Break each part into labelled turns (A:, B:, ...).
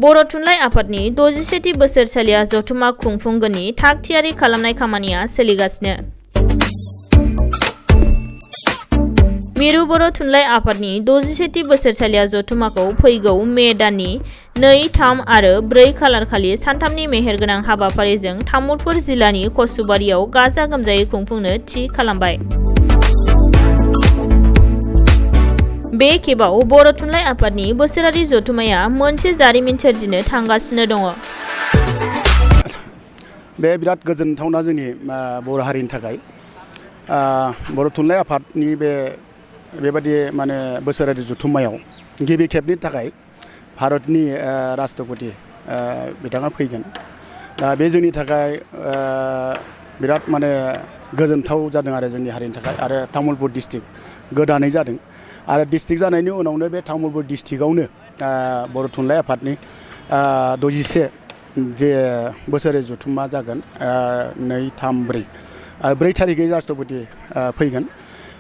A: बर' थुनलाइ आफादनि 61थि बोसोरसालिया जथुमा खुंफुंगोननि थाग-थियारि खालामनाय खामानिया सोलिगासिनो। मिरु बर' थुनलाइ आफादनि 61थि बोसोरसालिया जथुमाखौ फैगौ मे दाननि 2, 3 आरो 4 खालारखालि सानथामनि मेहेरगोनां हाबाफारिजों तामुलपुर जिल्लानि कसुबारियाव गाजा-गोमजायै खुंफुंनो थि खालामबाय। बे खेबाव बर' थुनलाइ आफादनि बोसोरारि जथुमाया मोनसे जारिमिन सोरजिनो थांगासिनो दङ।
B: बे बिराद गोजोनथावना जोंनि बर' हारिनि थाखाय बर' थुनलाइ आफादनि बेबादि माने बोसोरारि जथुम्मायाव गिबि खेबनि थाखाय भारतनि राष्ट्रपति बिथाङा फैगोन। दा बे जोंनि थाखाय बिराद माने गोजोनथाव जादों आरो जोंनि हारिनि थाखाय आरो तामुलपुर डिस्ट्रिक्ट गोदानै जादों आरो डिस्ट्रिक्ट जानायनि उनावनो बे तामुलपुर डिस्ट्रिक्टआवनो बर' थुनलाइ आफादनि 61 जे बोसोरारि जथुम्मा जागोन 2, 3, 4 थारिखै राष्ट्रपति फैगोन।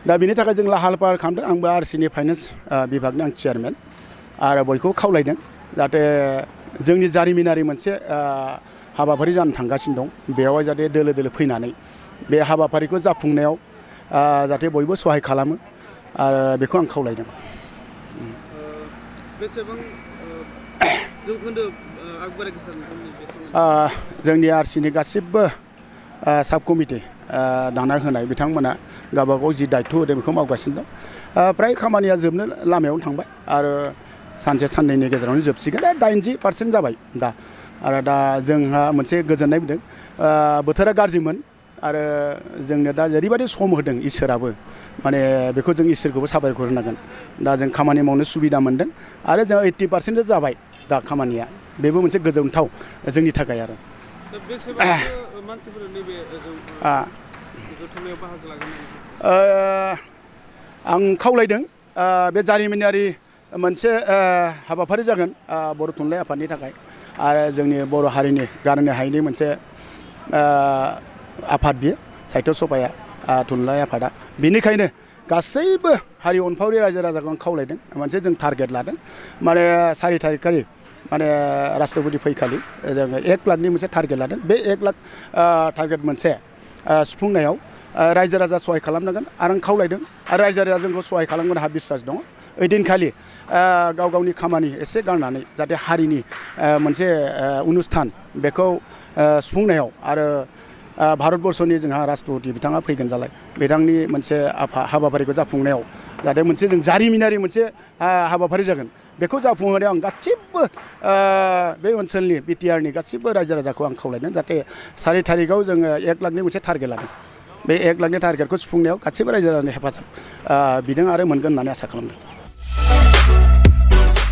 B: दा बिनि थाखाय जों लाहार फाहार खालामदों। आंबो आरसिनि फाइनेन्स बिभागनि आं चेयारमेन आरो बयखौ खावलायदों जाहाथे जोंनि जारिमिनारि मोनसे हाबाफारि जानो थांगासिनो दं बेयावहाय जाहाथे दोलो दोलो फैनानै बे हाबाफारिखौ जाफुंनायाव जाहाथे बयबो सहाय खालामो आरो बेखौ आं खावलायदों। जोंनि आरसिनि गासिबो साब कमिटि दाना होनाय बिथांमोना गावबागाव जि दायथ' होदों बेखौ मावगासिनो दं। फ्राय खामानिया जोबनो लामायावनो थांबाय आरो सानसे साननैनि गेजेरावनो जोबसिगोन। 80% जाबाय दा आरो दा जोंहा मोनसे गोजोननाय मोनदों। बोथोरा गाज्रिमोन आरो जोंनो दा ओरैबायदि सम होदों इसोराबो माने बेखौ जों इसोरखौबो साबायखर होनांगोन। दा जों खामानि मावनो सुबिदा मोनदों आरो जों 80% जाबाय दा खामानिया बेबो मोनसे गोजोनथाव जोंनि थाखाय आरो। आं खावलायदों बे जारिमिनारि मोनसे हाबाफारि जागोन बर' थुनलाइ आफादनि थाखाय आरो जोंनि बर' हारिनि गारनो हायैनि मोनसे आफाद बियो साहित्य सभाया थुनलाइ आफादा। बेनिखायनो गासैबो हारि अनफावरि रायजो राजाखौ आं खावलायदों मोनसे जों टारगेट लादों माने 4 थारिखखालि माने राष्ट्रपति फैखालि जोङो 1 लाखनि मोनसे टारगेट लादों। बे 1 लाख टारगेट मोनसे सुफुंनायाव रायजो राजा सहाय खालामनांगोन आरो आं खावलायदों आरो रायजो राजा जोंखौ सहाय खालामगोन आंहा बिश्वास दङ। ओइदिनखालि गाव गावनि खामानि एसे गारनानै जाहाथे हारिनि मोनसे अनुस्थान बेखौ सुफुंनायाव आरो भारतबर्षनि जोंहा राष्ट्रपति बिथाङा फैगोन जालाय बिथांनि मोनसे हाबाफारिखौ जाफुंनायाव जाहाथे मोनसे जों जारिमिनारि मोनसे हाबाफारि जागोन बेखौ जाफुंहोनायाव आं गासिबो बे ओनसोलनि बिटिआरनि गासिबो रायजो राजाखौ आं खावलायदों जाहाथे 4 थारिखआव जोङो 1 लाखनि मोनसे टारगेट लादों। बे 1 लाखनि टारगेटखौ सुफुंनायाव गासिबो रायजो राजानि हेफाजाब बिदों आरो मोनगोन होननानै आसा खालामदों।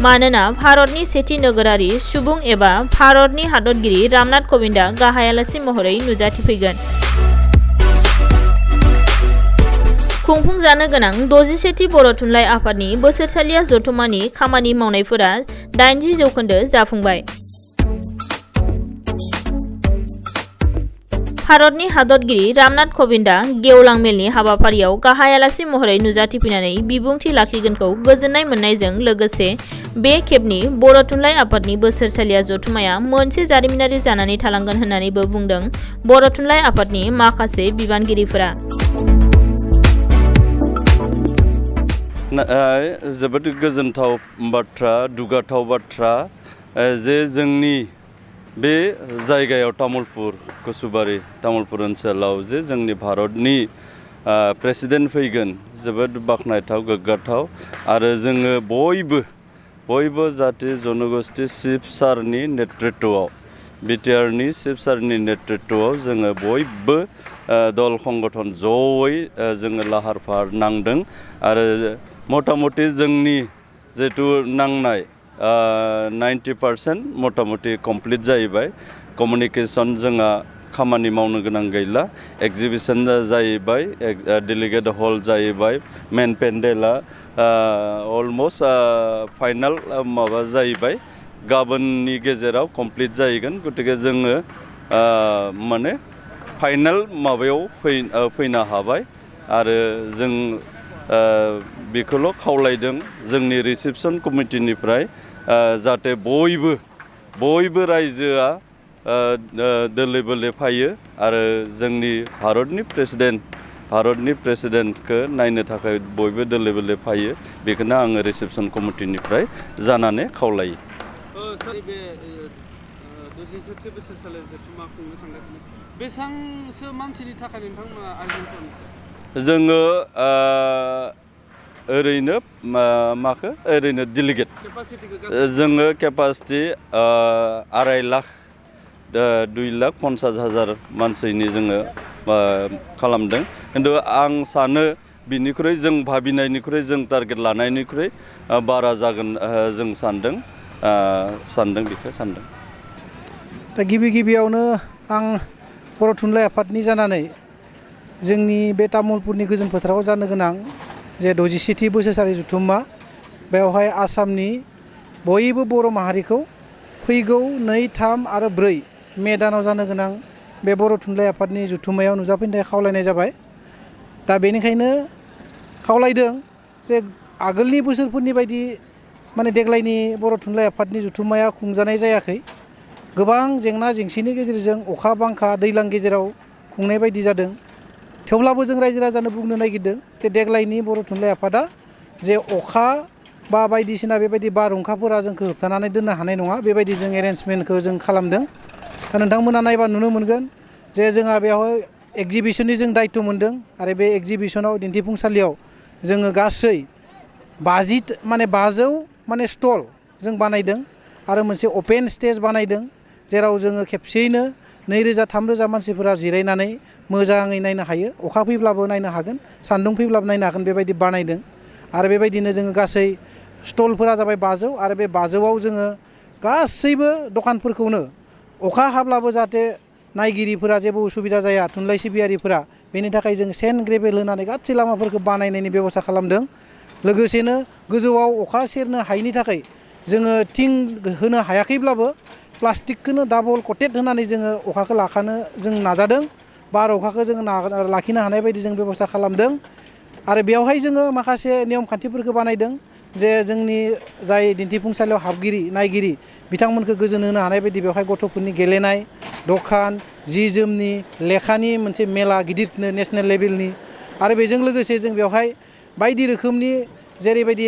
A: मानोना भारतनि सेथि नोगोरारि सुबुं एबा भारतनि हादरगिरि रामनाथ कविन्दआ गाहाय आलासि महरै नुजाथिफैगोन। खुंफुंजानो गोनां 61थि बर' थुनलाइ आफादनि बोसोरसालिया जथुम्मानि खामानि मावनायफोरा 80% जाफुंबाय। भारतनि हादरगिरि रामनाथ कविन्दआ गेवलां मेलनि हाबाफारियाव गाहाय आलासि महरै नुजाथिफैनानै बिबुंथि लाखिगोनखौ गोजोननाय मोननायजों लोगोसे बे खेबनि बर' थुनलाइ आफादनि बोसोरसालिया जथुम्माया मोनसे जारिमिनारि जानानै थालांगोन होननानैबो बुंदों बर' थुनलाइ आफादनि माखासे बिबानगिरिफोरा।
C: जोबोद गोजोनथाव बाथ्रा दुगाथाव बाथ्रा जे जोंनि बे जायगायाव तामुलपुर कसुबारि तामुलपुर ओनसोलाव जे जोंनि भारतनि प्रेसिडेन्ट फैगोन जोबोद बाख्नायथाव गोग्गाथाव आरो जोङो बयबो जाथि जनगोष्ठी चिफ सारनि नेतृत्वआव बिटिआरनि चिफ सारनि नेतृत्वआव जोङो बयबो दल संगठन जयै जोङो लाहार फाहार नांदों आरो मथा मथि जोंनि जितु नांनाय 90% मथा मथि कमप्लिट जाहैबाय। कमिउनिकेसन जोंहा खामानि मावनो गोनां गैला। एक्जिबिसन जाहैबाय डेलिगेट हल जाहैबाय मेन पेन्डेला अलमोस्ट फाइनाल माबा जाहैबाय गाबोननि गेजेराव कमप्लिट जाहैगोन। गतिके जोङो माने फाइनाल माबायाव फैनो हाबाय आरो जों बेखौल' खावलायदों जोंनि रिसेपसन कमिटिनिफ्राय जाहाथे बयबो बयबो रायजोआ दोलो बोले फैयो आरो जोंनि भारतनि प्रेसिडेन्टखौ नायनो थाखाय बयबो दोलो बोले फैयो बेखौनो आङो रिसेपसन कमिटिनिफ्राय जानानै खावलायो।
D: बे 27 बोसोरसालि जथुम्मा खुंनो थांगासिनो बेसेबांसो मानसिनि थाखाय नोंथांमोना आयोजन खालामो?
C: जोङो ओरैनो डेलिगेट जोङो केपासिटि 2.5 लाख 2,50,000 मानसिनि जोङो खालामदों खिन्थु आं सानो बिनिख्रुइ जों भाबिनायनिख्रुइ जों टारगेट लानायनिख्रुइ बारा जागोन जों सानदों
E: दा गिबियावनो आं बर' थुनलाइ आफादनि जानानै जोंनि बे तामुलपुरनि गोजोन फोथाराव जानो गोनां जे 67थि बोसोरसालि जथुम्मा बेवहाय आसामनि बयबो बर' माहारिखौ फैगौ 2, 3 आरो 4 मे दानाव जानो गोनां बे बर' थुनलाइ आफादनि जथुम्मायाव नुजाफैनो थाखाय खावलायनाय जाबाय। दा बेनिखायनो खावलायदों जे आगोलनि बोसोरफोरनि बायदि माने देग्लायनि बर' थुनलाइ आफादनि जथुम्माया खुंजानाय जायाखै। गोबां जेंना जेंसिनि गेजेरजों अखा बांखा दैज्लां गेजेराव खुंनाय बायदि जादों। थेवब्लाबो जों रायजो राजानो बुंनो नागिरदों जे देग्लायनि बर' थुनलाइ आफादा जे अखा बा बायदिसिना बेबायदि बारहुंखाफोरा जोंखौ होबथानानै दोननो हानाय नङा बेबायदि जों एरेन्जमेन्टखौ जों खालामदों। दा नोंथांमोना नायबा नुनो मोनगोन जे जोंहा बेवहाय एक्जिबिसननि जों दायथ' मोनदों आरो बे एक्जिबिसनाव दिन्थिफुंसालियाव जोङो गासै 500 स्टल जों बानायदों आरो मोनसे अपेन स्टेज बानायदों जेराव जोङो खेबसेयैनो 2,000-3,000 मानसिफोरा जिरायनानै मोजाङै नायनो हायो। अखा फैब्लाबो नायनो हागोन, सान्दुं फैब्लाबो नायनो हागोन बेबायदि बानायदों। आरो बेबायदिनो जोङो गासै स्टलफोरा जाबाय 500 आरो बे 500आव जोङो गासैबो दखानफोरखौनो अखा हाब्लाबो जाहाथे नायगिरिफोरा जेबो उसुबिदा जाया थुनलाइ सिबियारिफोरा बेनि थाखाय जों सेन्ड ग्रेभेल होनानै गासै लामाफोरखौ बानायनायनि बेबस्था खालामदों। लोगोसेनो गोजौआव अखा सेरनो हायैनि थाखाय जोङो थिं होनो हायाखैब्लाबो प्लास्टिकखौनो डाबल कटेड होनानै जोङो अखाखौ लाखानो जों नाजादों। बार अखाखौ जों लाखिनो हानाय बायदि जों बेबस्था खालामदों। आरो बेवहाय जोङो माखासे नियम खान्थिफोरखौ बानायदों जे जोंनि जाय दिन्थिफुंसालियाव हाबगिरि नायगिरि बिथांमोनखौ गोजोन होनो हानाय बायदि बेवहाय गथ'फोरनि गेलेनाय दखान जि जोमनि लेखानि मोनसे मेला गिदिरनो नेसनेल लेभेलनि आरो बेजों लोगोसे जों बेवहाय बायदि रोखोमनि जेरैबायदि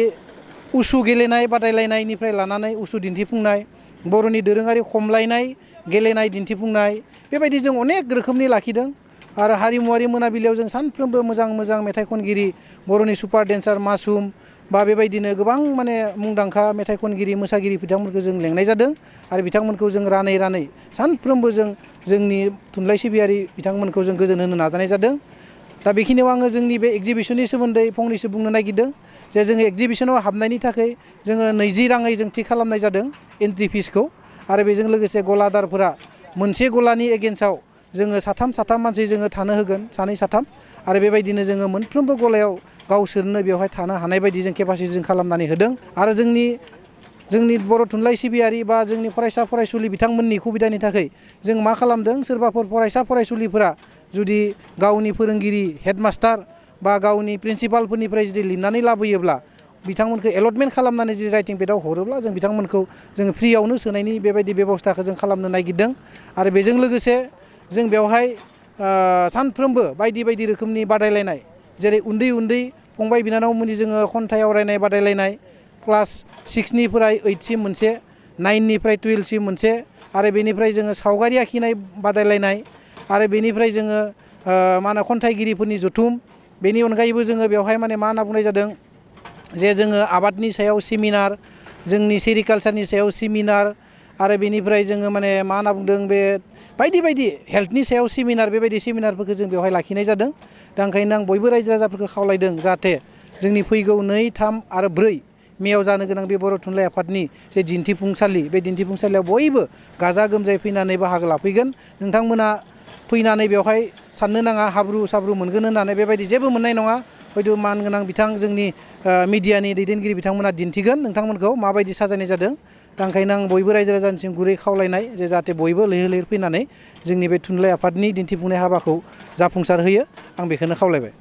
E: उसु गेलेनाय बादायलायनायनिफ्राय लानानै उसु दिन्थिफुंनाय बर'नि दोरोङारि खमलायनाय गेलेनाय दिन्थिफुंनाय बेबायदि जों अनेक रोखोमनि लाखिदों। आरो हारिमुवारि मोनाबिलियाव जों सानफ्रोमबो मोजां मेथाइ खनगिरि बर'नि सुपार डेन्सार मासुम बा बेबायदिनो गोबां मुंदांखा मेथाइ खनगिरि मोसागिरि बिथांमोनखौ जों लेंनाय जादों आरो बिथांमोनखौ जों रानै सानफ्रोमबो जोंनि थुनलाइ सिबियारि बिथांमोनखौ जों गोजोन होनो नाजानाय जादों। दा बेखिनियाव आङो जोंनि बे एक्जिबिसननि सोमोन्दै फंनैसो बुंनो नागिरदों जे जोङो एक्जिबिसनाव हाबनायनि थाखाय जोङो 20 राङै जों थि खालामनाय जादों एन्ट्रि फिसखौ आरो बेजों लोगोसे गलादारफोरा मोनसे गलानि एगेन्स्टआव जोङो साथाम मानसि जोङो थानो होगोन 2-3 आरो बेबायदिनो जोङो मोनफ्रोमबो गलायाव गावसोरनो बेवहाय थानो हानाय बायदि जों केपासिटि जों खालामनानै होदों। आरो जोंनि बर' थुनलाइ सिबियारि बा जोंनि फरायसा फरायसुलि बिथांमोननि सुबिदानि थाखाय जों मा खालामदों सोरबाफोर फरायसा फरायसुलिफोरा जुदि गावनि फोरोंगिरि हेडमास्टार बा गावनि प्रिन्सिपालफोरनिफ्राय जुदि लिरनानै लाबोयोब्ला बिथांमोनखौ एलटमेन्ट खालामनानै जुदि राइटिं पेडआव हरोब्ला जों बिथांमोनखौ जोङो फ्रियावनो सोनायनि बेबायदि बेबस्थाखौ जों खालामनो नागिरदों। आरो बेजों लोगोसे जों बेवहाय सानफ्रोमबो बायदि रोखोमनि बादायलायनाय जेरै उन्दै फंबाय बिनानावमोननि जोङो खन्थाइ आवरायनाय बादायलायनाय क्लास 6निफ्राय 8सिम मोनसे 9निफ्राय 12सिम मोनसे आरो बेनिफ्राय जोङो सावगारि आखिनाय बादायलायनाय आरो बेनिफ्राय जोङो खन्थाइगिरिफोरनि जथुम बेनि अनगायैबो जोङो बेवहाय मा होनना बुंनाय जादों जे जोङो आबादनि सायाव सेमिनार जोंनि सेरिकालसारनि सायाव सेमिनार आरो बेनिफ्राय जोङो मा होनना बुंदों बे बायदि हेल्थनि सायाव सेमिनार बेबायदि सेमिनारफोरखौ जों बेवहाय लाखिनाय जादों। दा ओंखायनो आं बयबो रायजो राजाफोरखौ खावलायदों जाहाथे जोंनि फैगौ 2, 3 आरो 4 मेयाव जानो गोनां बे बर' थुनलाइ आफादनि जे दिन्थिफुंसालि बे दिन्थिफुंसालियाव बयबो गाजा गोमजायै फैनानै बाहागो लाफैगोन। नोंथांमोना फैनानै बेवहाय साननो नाङा हाब्रु साब्रु मोनगोन होननानै बेबायदि जेबो मोननाय नङा। हयथ' मानगोनां जोंनि मिडियानि दैदेनगिरि बिथांमोना दिन्थिगोन नोंथांमोनखौ माबायदि साजायनाय जादों। दा ओंखायनो आं बयबो रायजो राजानिसिम गुरै खावलायनाय जे जाहाथे बयबो लैहोर फैनानै जोंनि बे थुनलाइ आफादनि दिन्थिफुंनाय हाबाखौ जाफुंसार होयो आं बेखौनो खावलायबाय।